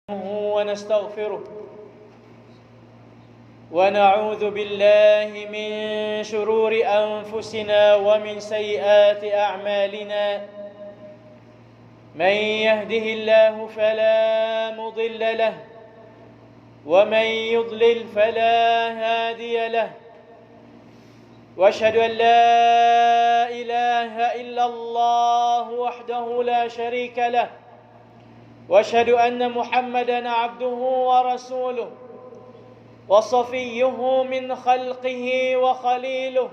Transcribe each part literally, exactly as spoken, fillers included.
ونستغفره، ونعوذ بالله من شرور أنفسنا ومن سيئات أعمالنا. من يهده الله فلا مضل له، ومن يضلل فلا هادي له. وأشهد أن لا إله إلا الله وحده لا شريك له، وأشهد أن محمدا عبده ورسوله، وصفيه من خلقه وخليله،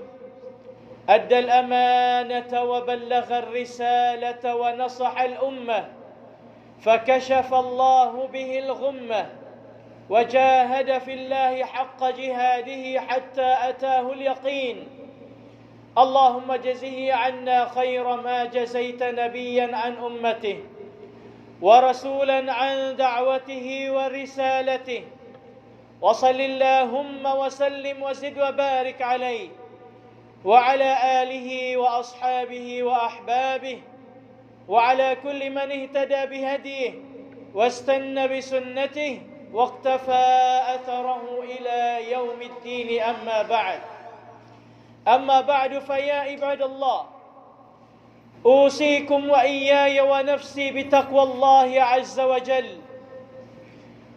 أدى الأمانة وبلغ الرسالة ونصح الأمة، فكشف الله به الغمة، وجاهد في الله حق جهاده حتى أتاه اليقين. اللهم اجزه عنا خير ما جزيت نبيا عن أمته، ورسولا عن دعوته ورسالته، وصل اللهم وسلم وزد وبارك عليه وعلى آله وأصحابه وأحبابه وعلى كل من اهتدى بهديه واستن بسنته واقتفى أثره إلى يوم الدين، أما بعد. أما بعد، فيا عباد الله، أوصيكم وإياي ونفسي بتقوى الله عز وجل.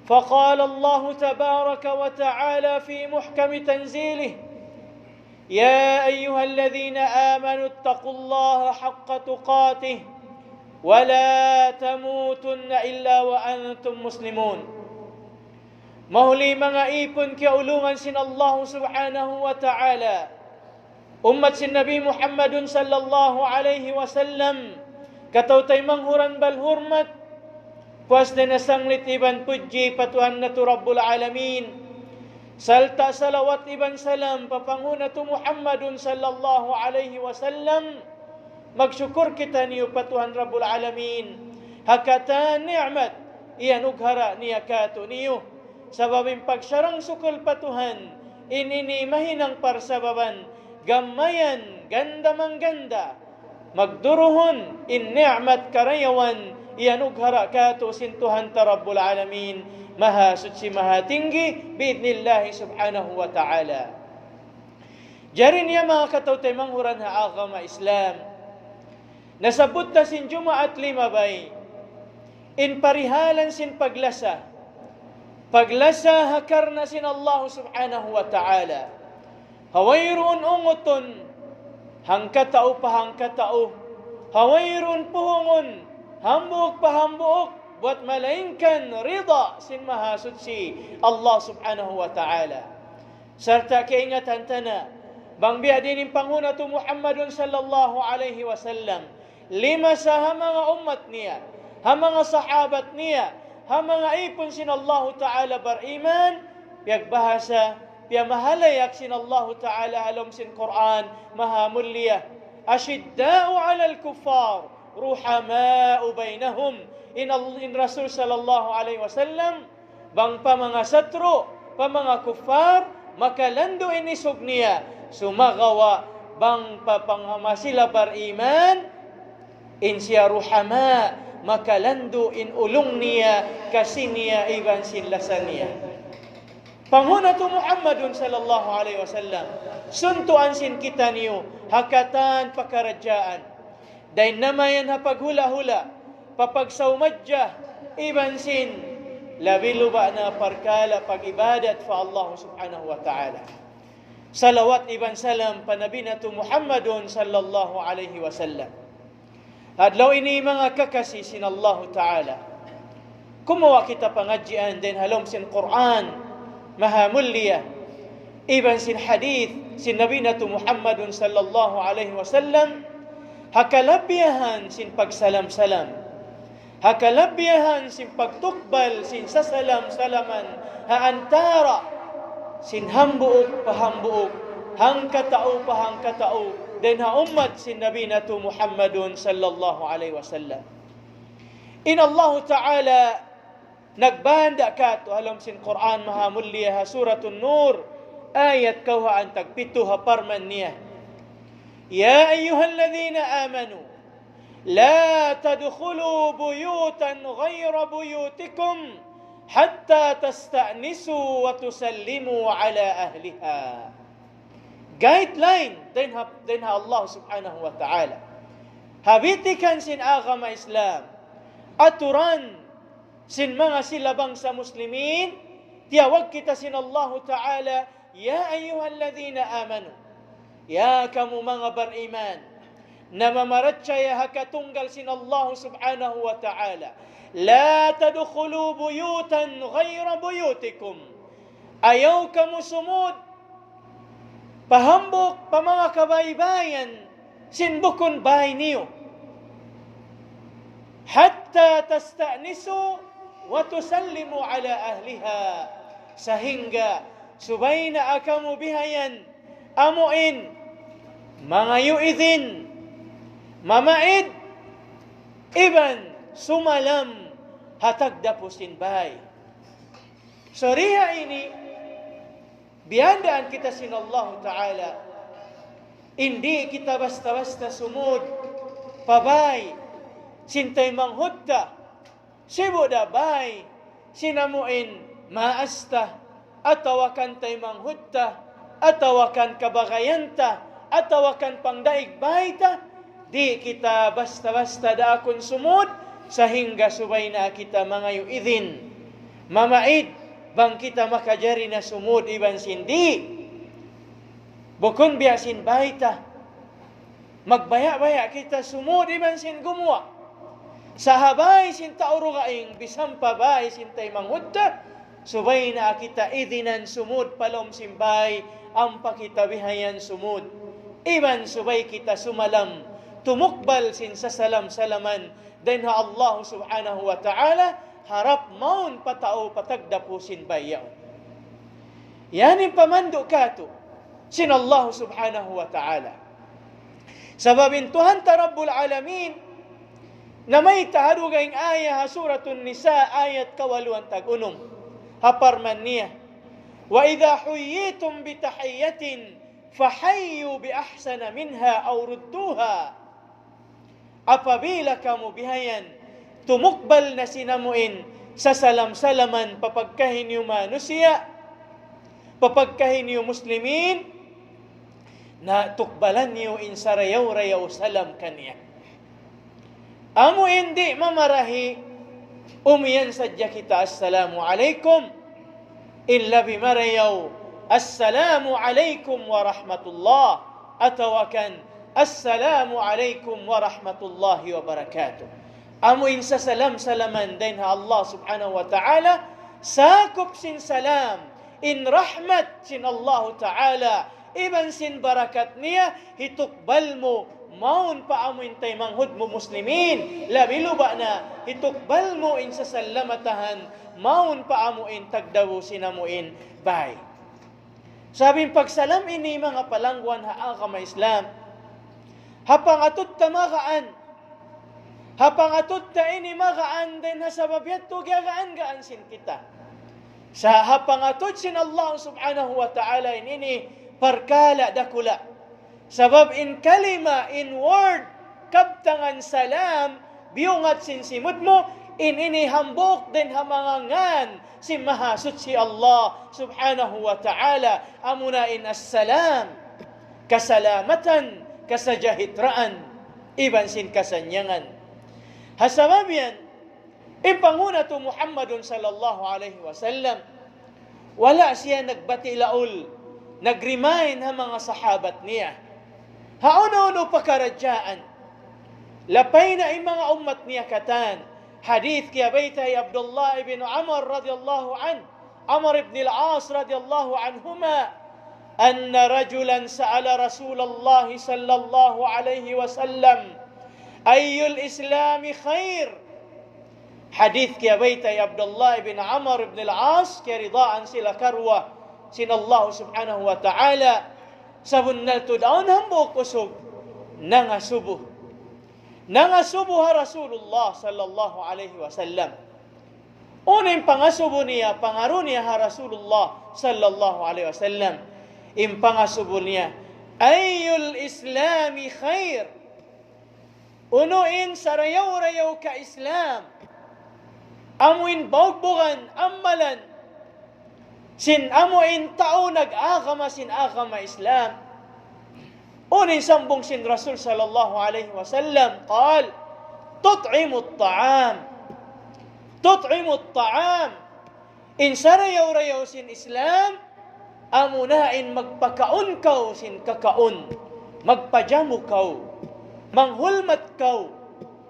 فقال الله تبارك وتعالى في محكم تنزيله: يا أيها الذين آمنوا اتقوا الله حق تقاته ولا تموتن إلا وأنتم مسلمون. Mahuli manga ipun kiyaulungan sin Allah Subhanahu wa Ta'ala, ummat sin Nabi Muhammadun sallallahu alayhi wasallam, kataw-taymanghuran bal hurmat, puas dayn ha sanglit iban pudji pa Tuhan natu' Rabbul Alamin, sarta' salawat iban salam pa panghu' natu' Muhammadun sallallahu alayhi wasallam. Magsukur kitaniyu pa Tuhan Rabbul Alamin ha katan ni'mat iyanughara' niya kātu'niyu. Sabab in pagsarang-sukul pa Tuhan, in ini mahinang parsababan gamayan ganda-mangganda magduruhun in ni'mat karayawan iyanughara' kātu' sin Tuhan ta Rabbul Alamin, Mahasuchi Mahatinggi, bi'idhnillahi subhanahu wa ta'ala. Jari niya manga kataw-taymanghuran ha agama Islam, nasabbut ta sin Jumaat limabay in parihalan sin paglasa, paglasa ha karna' sin Allah subhanahu wa ta'ala. Ha wayruun ungutun hangkatau pa hangkatau, ha wayruun puhungun hambuuk pa hambuuk, buwat malaingkan rida sin Mahasuchi Allah subhanahu wa ta'ala. Sarta' kaingatan ta na, bang biya' diin in panghu' natu' Muhammadun sallallahu alayhi wasallam, limasa ha manga ummat niya, ha manga sahabat niya, ha manga ipun sin Allahu Ta'ala bariman, piyagbahasa, piyamahalayak sin Allahu Ta'ala ha lawm sin Qur'an Mahamulliya. أشداء على الكفار رحماء بينهم. In Al-, in Rasul sallallahu alayhi wasallam, bang pa manga satru', pa manga kuffar, makalandu' in isug niya. Sumagawa', bang pa pangha-, manga sila bariman, in siya ruhama', makalandu' in ulung niya, kasi niya, iban sin lasa niya. Panghu' natu' Muhammadun sallallahu alayhi wasallam, suntuan sin kitaniyu ha katan pakaradjaan. Dayn na mayan ha paghula'-hula', pa pagsawmadja, iban sin labi-labi na parkala' pag-ibadat pa Allah subhanahu wa ta'ala. Salawat iban salam pa Nabi natu' Muhammadun sallallahu alayhi wasallam. Adlaw ini manga kakasi sin Allahu Ta'ala, kumawa' kita pangadjian dayn ha lawm sin Qur'an Mahamulliya, iban sin hadith sin Nabi natu' Muhammadun sallallahu alayhi wasallam, ha kalabihan sin pagsalam-salam, ha kalabihan sin pagtukbal sin sasalam-salaman ha antara' sin hambuuk pa hambuuk, hangkatau pa hangkatau, dayn ha ummat sin Nabi natu' Muhammadun sallallahu alayhi wasallam. In Allahu Ta'ala nagbanda' kātu' ha lawm sin Qur'an Mahamulliya ha Suratun Nur, ayat kawhaan tagpitu ha parman niya: يا أيها الذين آمنوا لا تدخلوا بيوتا غير بيوتكم حتى تستأنسوا وتسلموا على أهلها. Guideline dayn ha, dayn ha Allah subhanahu wa ta'ala. Ha bitikan sin agama Islam, aturan sin manga sila bangsa Muslimin, tiyawag kita sin Allahu ta'ala, يا أيها الذين آمنوا, ya kamu manga bariman, namamarachaya ha katunggal sin Allah subhanahu wa ta'ala, لا تدخلوا بيوتا غير بيوتكم. Ayaw kamu sumud pa hambuuk pa manga kabaybayan sin bukun bay niyu. حتى تستأنسوا وتسلموا على أهلها. Sahingga subay na kamu bihayan amuin mangayu' idin, mamaid, iban sumalam ha tagdapu sin bay. So, di ha ini, biyandaan kita sin Allahu ta'ala. Di' kita basta-basta sumud pa bay sin taymanghud ta. Sibu' da bay sin amuin maas ta, atawa kan taymanghud ta, atawa kan kabagayan ta, atawa kan pangdaig bay ta. Di' kita basta-basta daakun sumud, sahingga subay na kita mangayu' idin, mamaid, bang kita makajari na sumud iban sin di'. Bukun biya' sin bay ta, magbaya'-baya' kita sumud iban sin gumuwa'. Sa ha bay sin tau dugaing, bisan pa bay sin taymanghud ta, subay na kita idinan sumud pa lawm sin bay, ampa kita bihayan sumud. Iban subay kita sumalam, tumukbal sin sasalam-salaman dayn ha Allah subhanahu wa ta'ala, harap mawn pa tau pa tagdapu sin bay yaun. Yan in pamandu' katu' sin Allah subhanahu wa ta'ala. Sabab in Tuhan ta Rabbul Alamin, namayta' ha dugaing ayat ha Suratun Nisa, ayat kawaluan tag unum. Ha parman niya, وإذا حييتم بتحية فحيوا بأحسن منها أو ردوها. Apabila kamu bihayan, tumukbal na sin amuin sasalam-salaman pa pagkahi niyu manusiya', pa pagkahi niyu muslimin, na tukbalan niyu in sarayaw-rayaw salam kaniya. Amu in di' mamarahi, umiyan sadja kita, "Assalamu alaykum." In labi marayaw, "Assalamu alaykum wa rahmatullah." Atawa kan, "Assalamu alaykum wa rahmatullahi wa barakatuh." Amu in sasalam-salaman dayn ha Allah subhanahu wa ta'ala, sakup sin salam, in rahmat sin Allah ta'ala, iban sin barakat niya, hitukbal mu, mawn pa amu in taymanghud mu muslimin, labi luba' na, hitukbal mu in sasalamatahan, mawn pa amu in tagdapu sin amu in bay. Sabab in pagsalam ini manga palangguan ha agama Islam, ha pangatud ta magaan, ha pangatud ta ini magaan dayn ha sabab yadtu giyagaan-gaan sin kita. Sa' ha pangatud sin Allah subhanahu wa ta'ala in ini parkala' dakula'. Sabab in kalima, in word, kabtangan salam, biyungat sin simud mu, in ini hambuuk dayn ha manga ngan sin Mahasuchi Allah subhanahu wa ta'ala, amuna in assalam, kasalamatan, kasajahitraan, iban sin kasannyangan. Ha sabab yan, in panghu' natu' Muhammadun sallallahu alayhi wasallam, wala' siya nagbati' laul, nag-remind ha manga sahabat niya. Hawnu-hawnu pakaradjaan, lapay na in manga ummat niya katan. Hadith kiyabayta' hi Abdullah ibn Amr radiyallahu anhu, Amr ibn al-As radiyallahu anhuma, أن رجلا سأل رسول الله صلى الله عليه وسلم: أي الإسلام خير؟ Hadith kiyabayta' hi Abdullah ibn Amr ibn al-As, kiyaridaan sila karuwa sin Allah subhanahu wa ta'ala, sabunnal tuud awn hambuuk usug nangasubu. Nangasubu ha Rasulullah sallallahu alayhi wasallam. Unu in pangasubu niya, pangaru niya ha Rasulullah sallallahu alayhi wasallam. In pangasubu niya, أي الإسلام خير؟ Unu in sarayaw-rayaw ka Islam? Amu in baugbugan, amalan, sin amu in tau nag-agama sin agama Islam. Unu in sambung sin Rasul sallallahu alayhi wasallam, قال: تطعم الطعام. تطعم الطعام. In sarayaw-rayaw sin Islam, amuna in magpakaun kaw sin kakaun, magpajamu kaw, manghulmat kaw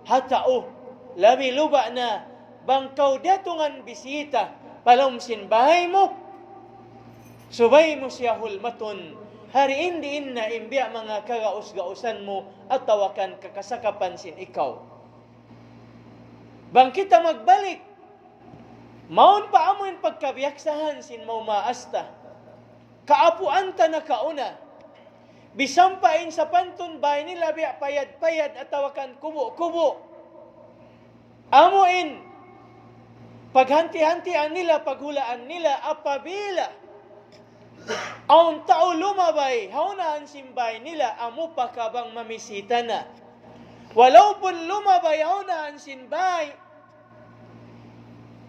ha tau, labi-labi na bang kaw datungan bisita pa lawm sin bāy mu, subay mu siya hulmatun, ha diin-diin na in biya' manga kagaus-gausan mu atawa kan kakasakapan sin ikaw. Bang kita magbalik, mawn pa amu in pagkabiyaksahan sin mawmaas ta. Kaapuan ta nakauna. Bisan pa in sapantun bāy nila biya' payad-payad atawa kan kubu'-kubu'. Amu in paghanti-hantian nila, paghulaan nila, apabila awn tau lumabay ha unahan sin bāy nila, amu pa ka bang mamisita na. Walaupun lumabay ha unahan sin bāy,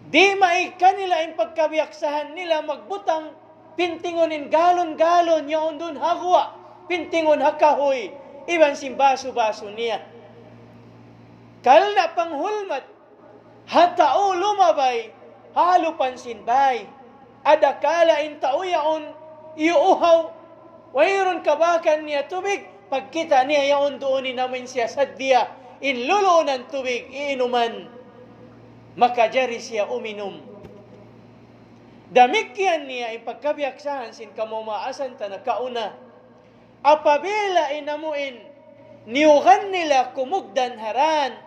di' maig kanila in pagkabiyaksahan nila magbutang pintingun in galon-galon yaun duun ha guwa', pintingun ha kahuy, iban sin basu-basu niya. Karna' panghulmat ha tau lumabay ha alupan sin bāy. Adakala in tau yaun iyuuhaw, wayruun kabakan niya tubig, pagkita' niya yaun duun in amin siya saddiya, in luluunan tubig, iinuman. Makajari siya uminum. Damikkiyan niya in pagkabiyaksahan sin kamawmaasan ta nakauna. Apabila in amu in niyugan nila kumugdan ha dan,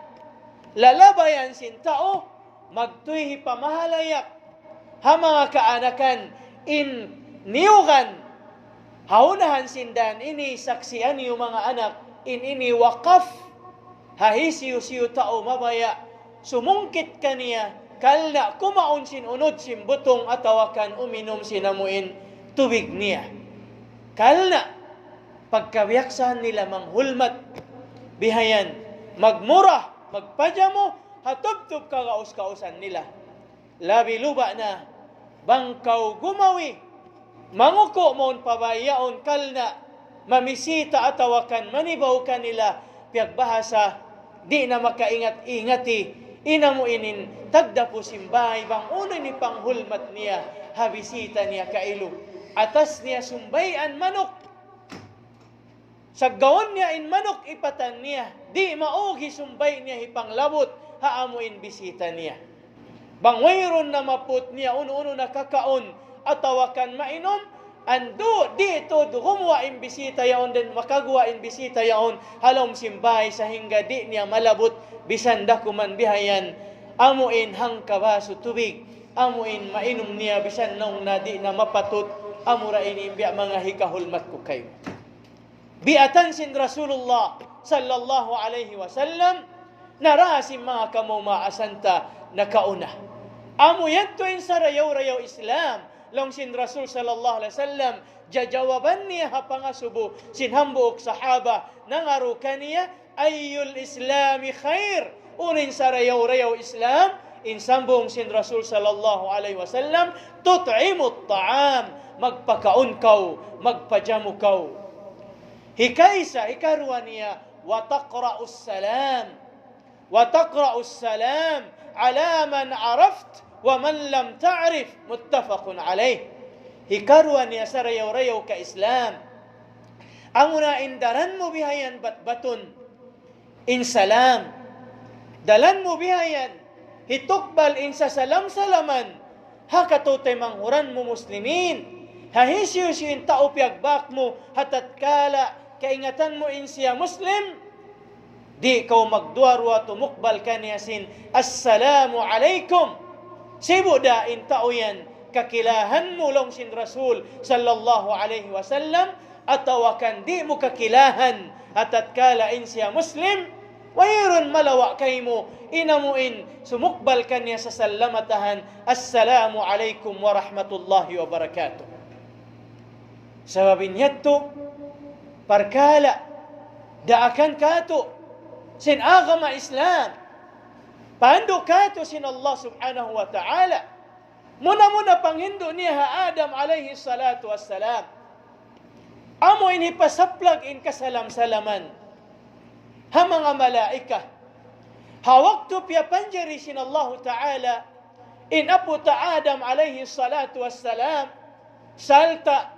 lalabayan sin tau, magtuy hipamahalayak ha manga kaanakan in niyugan ha unahan sin dan ini, saksian niyu manga anak, in ini wakaf ha hisiyu-siyu tau mabaya' sumungkit kaniya, karna' kumaun sin unud sin butung atawa kan uminum sin amu in tubig niya. Karna' pagkabiyaksahan nila manghulmat, bihayan, magmura, magpajamu ha tubtub kagaus-gausan nila. Labi-labi na bang kaw gumawi, manguku' mawn pa bāy yaun karna' mamisita atawa kan manibaw kanila, piyagbahasa, di' na makaingat-ingati in amu in tagdapu sin bāy bang unu in panghulmat niya ha bisita niya kailu. Atas niya sumbay'an manuk. Saggaun niya in manuk ipatan niya, di' maug hisumbay' niya hipanglabut ha amu in bisita niya. Bang wayruun na maput niya unu-unu na kakaun atawa kan mainum, andu' di' tuud gumuwa' in bisita yaun, dayn makaguwa' in bisita yaun ha lawm sin bāy sahingga di' niya malabut bisan da kuman bihayan amu in hangka basu tubig, amu in mainum niya bisan naung na di' na mapatut, amura ini in biya' manga hikahulmat ku kaymu. Biyatan sin Rasulullah sallallahu alayhi wasallam, naraas in manga kamawmaasan ta nakauna. Amu yadtu in sarayaw-rayaw Islam, laung sin Rasul sallallahu alayhi wasallam, jajawaban niya ha pangasubu sin hambuuk sahaba, nangaru kaniya, أي الإسلام خير؟ Unu in sarayaw-rayaw Islam? In sambung sin Rasul sallallahu alayhi wasallam, تطعم الطعام, magpakaun kaw, magpajamu kaw. Hikaisa, hikaruwa niya, وتقرأ السلام. وتقرأ السلام على من عرفت ومن لم تعرف، متفق عليه. Hikaruwa niya sarayaw-rayaw ka Islam. Amuna in daran mu bihayan batbatun in salam. Daran mu bihayan hitukbal in sasalam-salaman ha kataymanghuran mu muslimin. Ha hisiyu-siyu in tau piyagbak mu, ha tatkala kaingatan mu in siya Muslim, di' kaw magduwa-ruwa tumukbal kaniya sin, "Assalamu alaykum." Sibu' da in tau yan kakilahan mu, laung sin Rasul sallallahu alayhi wasallam, atawa kan di' mu kakilahan, ha tatkala in siya Muslim, wayruun malawa' kaymu in amu in sumukbal kaniya sasalamatahan, "Assalamu alaykum wa rahmatullahi wa barakatuh." Sabab in yadtu parkala' daakan kātu' sin agama Islam. Pandu' katu' sin Allah subhanahu wa ta'ala. Muna-muna panghindu' niya ha Adam alayhi salatu wassalam. Amu in hipasaplag in kasalam-salaman ha manga malaikat. Ha waktu piyapanjari sin Allahu ta'ala in apu' ta Adam alayhi salatu wassalam, sarta'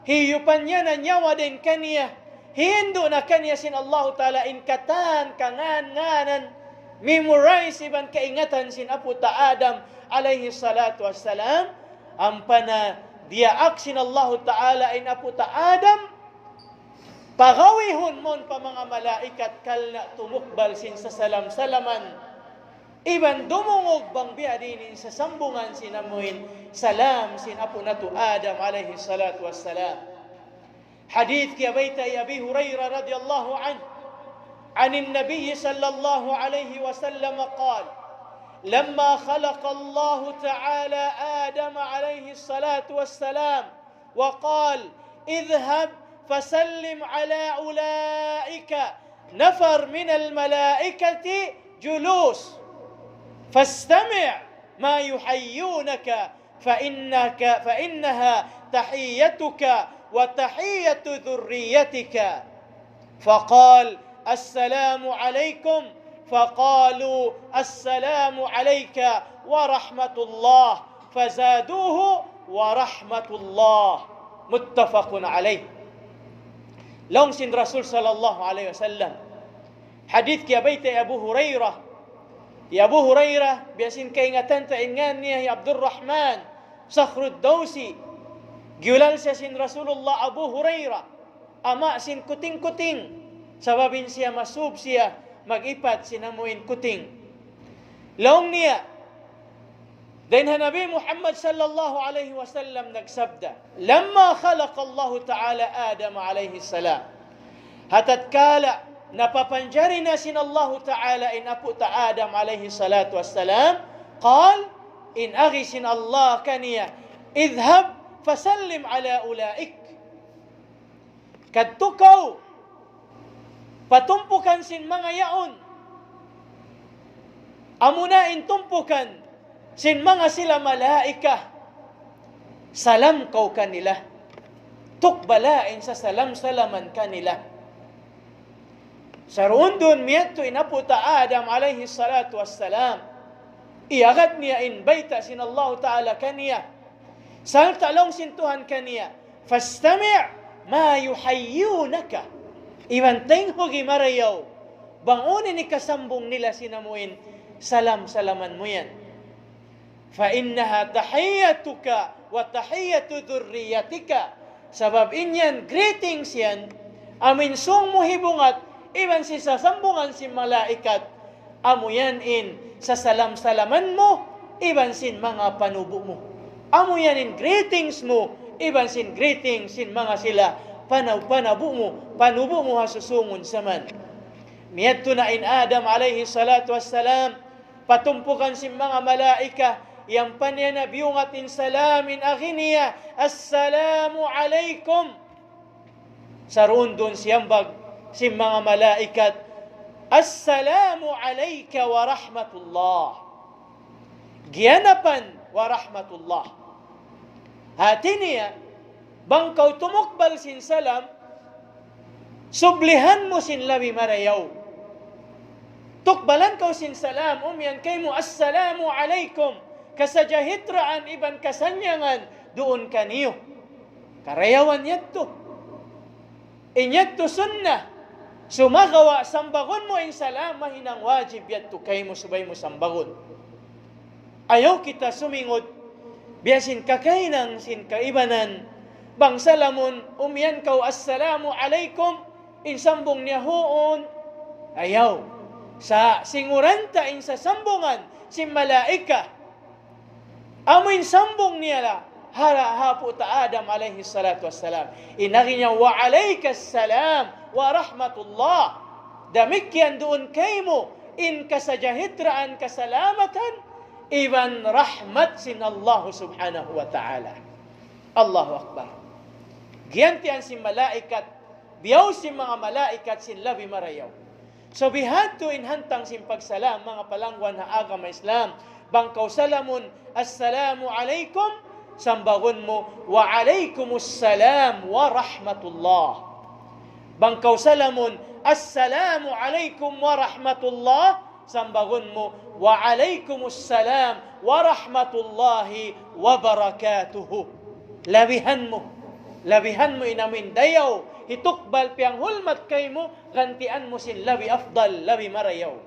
hiyupan niya na nyawa dayn kaniya, hindu' na kaniya sin Allahu ta'ala in katan kangan-nganan, memorize iban kaingatan sin apu' ta Adam alayhi salatu wassalam. Ampa na diyaak sin Allahu ta'ala in apu' ta Adam, pagawihun mawn pa manga malaikat karna' tumukbal sin sasalam-salaman iban dumungug bang biyadiin in sasambungan sin amuin salam sin apu' natu' Adam alayhi salatu wassalam. Hadith kiyabayta' hi Abi Hurairah radiyallahu anhu, عن النبي صلى الله عليه وسلم قال: لما خلق الله تعالى آدم عليه الصلاة والسلام وقال: اذهب فسلم على أولئك نفر من الملائكة جلوس، فاستمع ما يحيونك، فإنك، فإنها تحيتك وتحية ذريتك. فقال: السلام عليكم. فقالوا: السلام عليك ورحمة الله. فزادوه: ورحمة الله. متفق عليه. Laung sin Rasul sallallahu alayhi wasallam. Hadith kiyabayta' hi Abu Hurairah. Hi Abu Hurairah, biya' sin kaingatan ta in ngan niya hi Abdurrahman Sakhrud Dawsi. Giyulal siya sin Rasulullah Abu Hurairah, ama' sin kuting-kuting. Sabab in siya masub siya mag-ipat sin amuin kuting. Laung niya, dayn ha Nabi Muhammad sallallahu alayhi wasallam nagsabda, لما خلق الله تعالى آدم عليه السلام. Ha tatkala napapanjari na sin Allahu ta'ala in apu' ta Adam alayhi salatu wassalam, قال, in agi sin Allah kaniya, اذهب فسلم على أولئك. Kadtu kaw pa tumpukan sin manga yaun. Amuna in tumpukan sin manga sila malaikat. Salam kaw kanila. Tukbala in sasalam-salaman kanila. Saruun-duun miyadtu in apu' ta Adam alayhi salatu wassalam. Iyagad niya in bayta' sin Allahu ta'ala kaniya. Sarta' laung sin Tuhan kaniya, فاستمع ما يحيونك. Iban taynghugi marayaw bang unu in hikasambung nila sin amuin salam-salaman mu yan. فإنها تحيتك وتحية ذريتك. Sabab in yan greetings yan, amuin sūng mu hibungat, iban sin sasambungan sin malaikat, amu yan in sasalam-salaman mu, iban sin manga panubu' mu. Amu yan in greetings mu, iban sin greetings sin manga sila pana-, panabu' mu, panubu' mu ha susūngun jaman. Miyadtu na in Adam alayhi salatu wassalam, pa tumpukan sin manga malaikat, yan pa niya na biyungat in salam in agi niya, السلام عليكم. Saruun-duun siyambag sin manga malaikat, السلام عليك ورحمة الله. Giyanapan ورحمة الله. Hati niya, bang kaw tumukbal sin salam, sublihan mu sin labi marayaw. Tukbalan kaw sin salam, umiyan kaymu, السلام عليكم. Kasajahitraan iban kasannyangan duun kaniyu. Karayawan yadtu. In yadtu sunnah. Sumagawa' sambagun mu in salam, mahinang wajib yadtu kaymu subay mu sambagun. Ayaw kita sumingud, biya' sin kakahinang sin kaibanan, bang salamun, umiyan kaw, "Assalamu alaykum," in sambung niya, "Huun." Ayaw. Sa' singuran ta in sasambungan sin malaikat. Amu in sambung niya la, ha, ha apu' ta Adam alayhi salatu wassalam. In agi niya, "Wa alaykas salam wa rahmatullah." Damikkiyan duun kaymu in kasajahitraan, kasalamatan, iban rahmat sin Allah subhanahu wa ta'ala. Allahu Akbar. Giyantian sin malaikat, biyaw sin manga malaikat sin labi marayaw. So, bihadtu in hantang sin pagsalam, manga palangguan ha agama Islam. Bang kaw salamun, "Assalamu alaykum," sambagun mu, "Wa alaykumus salam wa rahmatullah." Bang kaw salamun, "Assalamu alaykum wa rahmatullah," sambagun mu, "Wa alaykumus salam wa rahmatullahi wa barakatuhu." Labihan mu, labihan mu in amuin dayaw, hitukbal piyanghulmat kaymu, gantian mu sin labi afdal, labi marayaw.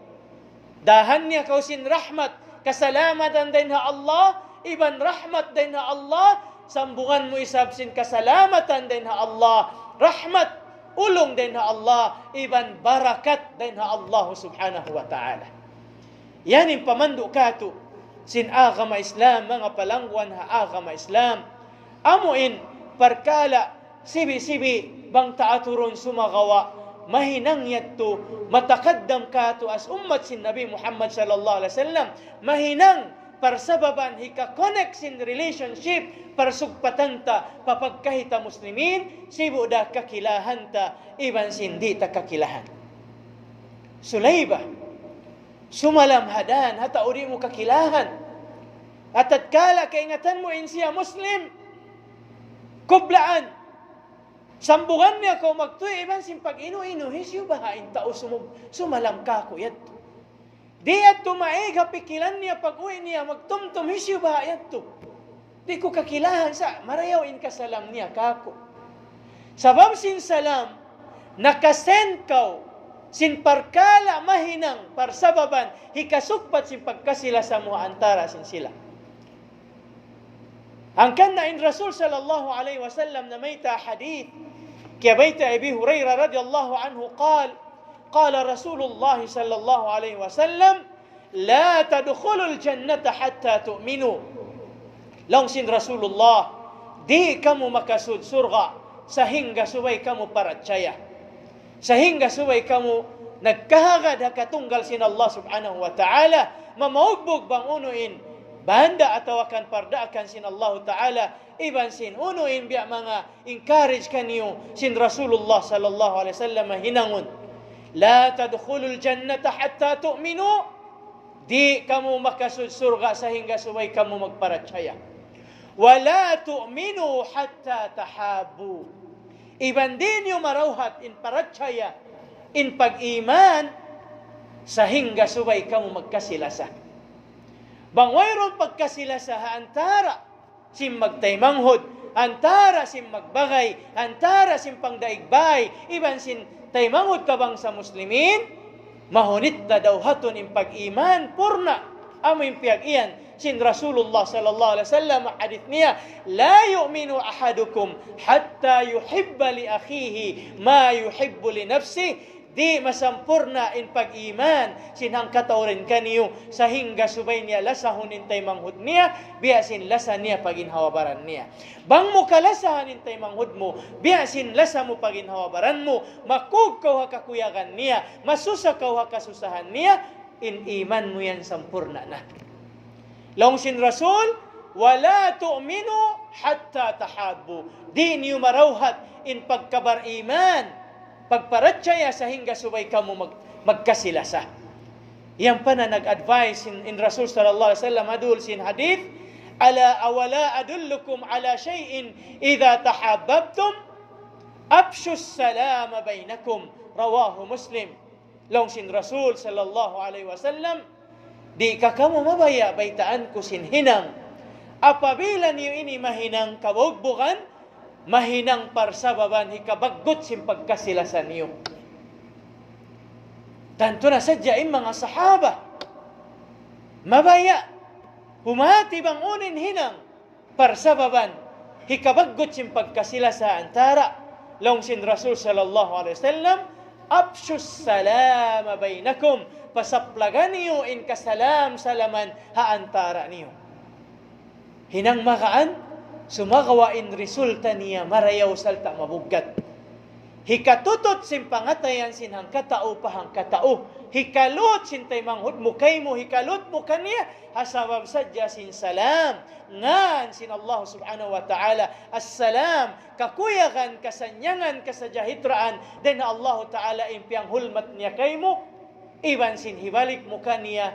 Dahan niya kaw sin rahmat, kasalamatan dayn ha Allah, iban rahmat dayn ha Allah, sambungan mu isab sin kasalamatan dayn ha Allah, rahmat, ulung dayn ha Allah, iban barakat dayn ha Allah subhanahu wa ta'ala. Yan in pamandu' katu' sin agama Islam, manga palangguan ha agama Islam. Amu in parkala' sibi'-sibi' bang ta aturun sumagawa', mahinang yadtu, matakaddam katu' as ummat sin Nabi Muhammad sallallahu alayhi wasallam, mahinang parsababan hika-connect sin relationship, parsugpatan ta, pa pagkahi ta muslimin, sibu' da kakilahan ta, iban sin di' ta kakilahan. Sulaybah, sumalam ha dan, ha tau di' mu kakilahan. Atatkala kaingatan mu in siya Muslim, kublaan. Sambungan niya kaw magtuy iban sin pag-inu-inu, hisiyu baha' in tau sumub-, sumalam kaku' yadtu. Di' yadtu maig ha pikilan niya pag-uwi' niya, magtumtum, hisiyu baha' yadtu. Di' ku kakilahan sa', marayaw in kasalam niya kaku'. Sabab sin salam, naka-send kaw sin parkala' mahinang parsababan hikasugpat sin pagkasi-lasa mu ha antara' sin sila. Hangkan na in Rasul sallallahu alayhi wasallam namayta' hadith, kiyabayta' Abi Hurairah radiyallahu anhu قال، قال رسول الله صلى الله عليه وسلم: لا تدخلوا الجنة حتى تؤمنوا. Laung sin Rasulullah, di' kamu makasud surga' sahingga subay kamu parachaya. Sahingga subay kamu nagkahagad ha katunggal sin Allah subhanahu wa ta'ala, mamaugbug bang unu in banda atawa kan pardaakan sin Allah ta'ala, iban sin unu in biya' manga encourage kaniyu sin Rasulullah sallallahu alayhi wasallam hinangun. لا تدخلوا الجنة حتى تؤمنوا. Di' kamu makasud surga' sahingga subay kamu magparachaya. ولا تؤمنوا حتى تحابوا. Iban di' niyu marawhat in parachaya, in pag-iman, sahingga subay kamu magkasi-lasa. Bang wayruun pagkasi-lasa ha antara' sin magtaymanghud, antara' sin magbagay, antara' sin pangdaig bay, iban sin taymanghud kabangsa muslimin, mahunit na daw hatun in pag-iman purna', amu in piyag-iyan sin Rasulullah sallallahu alayhi wasallam, hadith niya, لا يؤمن أحدكم حتى يحب لأخيه ما يحب لنفسه. Di' masampurna' in pag-iman sin hangkatau dayn kaniyu, sahingga subay niya lasahun in taymanghud niya, biya' sin lasa niya pa ginhawa-baran niya. Bang mu kalasahan in taymanghud mu, biya' sin lasa mu pa ginhawa-baran mu, makug kaw ha kakuyagan niya, masusa kaw ha kasusahan niya, in iman mu yan sampurna' na. Laung sin Rasul, ولا تؤمنوا حتى تحابوا. Di' niyu marawhat in pagkabar-iman, pagparachaya sahingga subay kamu mag-, magkasi-lasa. Yan pa na nag-advise in, in Rasul sallallahu alayhi wasallam ha duul sin hadith, ألا أولا أدلكم على شيء إذا تحاببتم أفشوا السلام بينكم. رواه مسلم. Laung sin Rasul sallallahu alayhi wasallam, di' ka kamu mabaya' baytaan ku sin hinang? Apabila niyu ini mahinang kabaugbugan, mahinang parsababan hikabaggut sin pagkasi-lasa niyu. Tantu na sadja in manga sahaba mabaya' humati bang unu in hinang parsababan hikabaggut sin pagkasi-lasa antara'. Laung sin Rasul sallallahu alayhi wasallam, أفشوا السلام بينكم. Pasaplaga niyu in kasalam-salaman ha antara' niyu. Hinang magaan, sumagawa' in resulta niya marayaw sarta' mabuggat. Hikatutut sin pangatayan sin hangkatau pa hangkatau. Hikalut sin taymanghud mu kaymu, hikalut mu kaniya, ha sabab sadja sin salam. Ngan sin Allah subhanahu wa ta'ala, السلام, kakuyagan, kasannyangan, kasajahitraan, dayn ha Allah ta'ala in piyanghulmat niya kaymu, iban sin hibalik mu kaniya,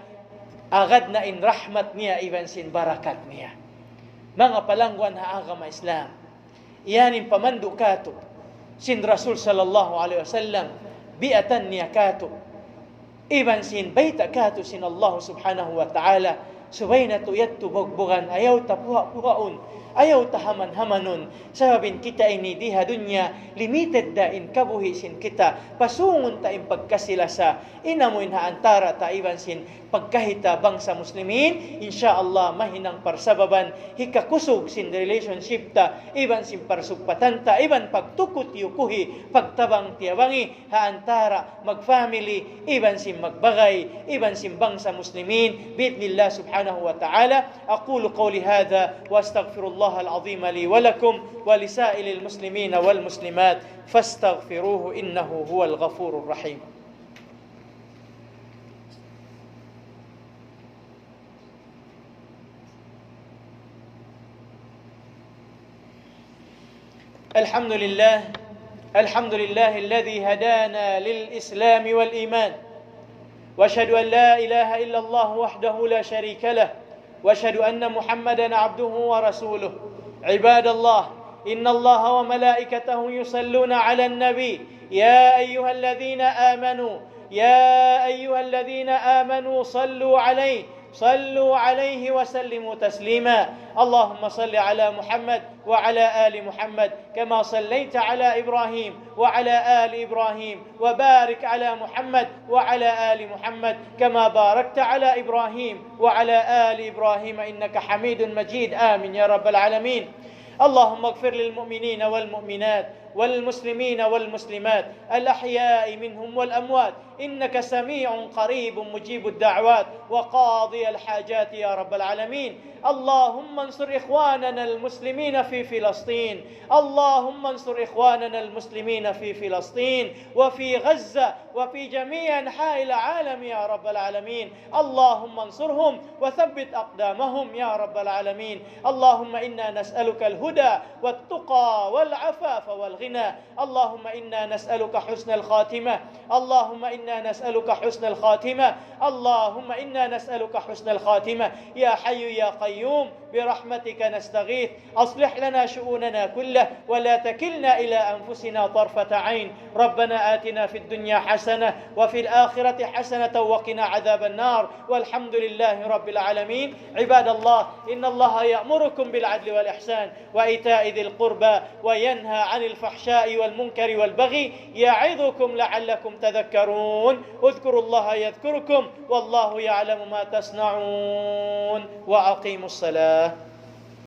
agad na in rahmat niya, iban sin barakat niya. Manga palangguan ha agama Islam, yan in pamandu' katu' sin Rasul sallallahu alayhi wasallam, biyatan niya katu', iban sin bayta' katu' sin Allah subhanahu wa ta'ala, subay natu' yadtu bugbugan, ayaw ta puha'-puhaun, ayaw ta haman-hamanun, sabab in kita ini di ha dunya, limited da in kabuhi' sin kita, pasungun ta in pagkasi-lasa, in amu in ha antara ta iban sin pagkahi ta bangsa Muslimin, insya Allah mahinang parsababan hikakusug sin relationship ta, iban sin parsugpatan ta, iban pagtukut-yukuhi, pagtabang-tiyabangi, ha antara magfamily, iban sin magbagay, iban sin bangsa Muslimin, bi'idhnillah subhanahu wa ta'ala. أقول قولي هذا وأستغفر الله العظيم لي ولكم ولسائر المسلمين والمسلمات فاستغفروه إنه هو الغفور الرحيم. الحمد لله. الحمد لله الذي هدانا للإسلام والإيمان. وأشهد أن لا إله إلا الله وحده لا شريك له. وأشهد أن محمدا عبده ورسوله. عباد الله، إن الله وملائكته يصلون على النبي. يا أيها الذين آمنوا، يا أيها الذين آمنوا صلوا عليه، صلوا عليه وسلموا تسليما. اللهم صل على محمد وعلى آل محمد كما صليت على إبراهيم وعلى آل إبراهيم، وبارك على محمد وعلى آل محمد كما باركت على إبراهيم وعلى آل إبراهيم إنك حميد مجيد. آمين يا رب العالمين. اللهم اغفر للمؤمنين والمؤمنات والمسلمين والمسلمات الأحياء منهم والأموات إنك سميع قريب مجيب الدعوات وقاضي الحاجات يا رب العالمين. اللهم انصر إخواننا المسلمين في فلسطين. اللهم انصر إخواننا المسلمين في فلسطين وفي غزة وفي جميع أنحاء العالم يا رب العالمين. اللهم انصرهم وثبت أقدامهم يا رب العالمين. اللهم إنا نسألك الهدى والتقى والعفاف والغنى. اللهم إنا نسألك حسن الخاتمة. اللهم إنا نسألك حسن الخاتمة. اللهم إنا نسألك حسن الخاتمة. يا حي يا قيوم، برحمتك نستغيث، أصلح لنا شؤوننا كله ولا تكلنا إلى أنفسنا طرفة عين. ربنا آتنا في الدنيا حسنة وفي الآخرة حسنة وقنا عذاب النار. والحمد لله رب العالمين. عباد الله، إن الله يأمركم بالعدل والإحسان وإيتاء ذي القربى وينهى عن الفحشاء والمنكر والبغي يعظكم لعلكم تذكرون. اذكروا الله يذكركم والله يعلم ما تصنعون. وأقيموا الصلاة.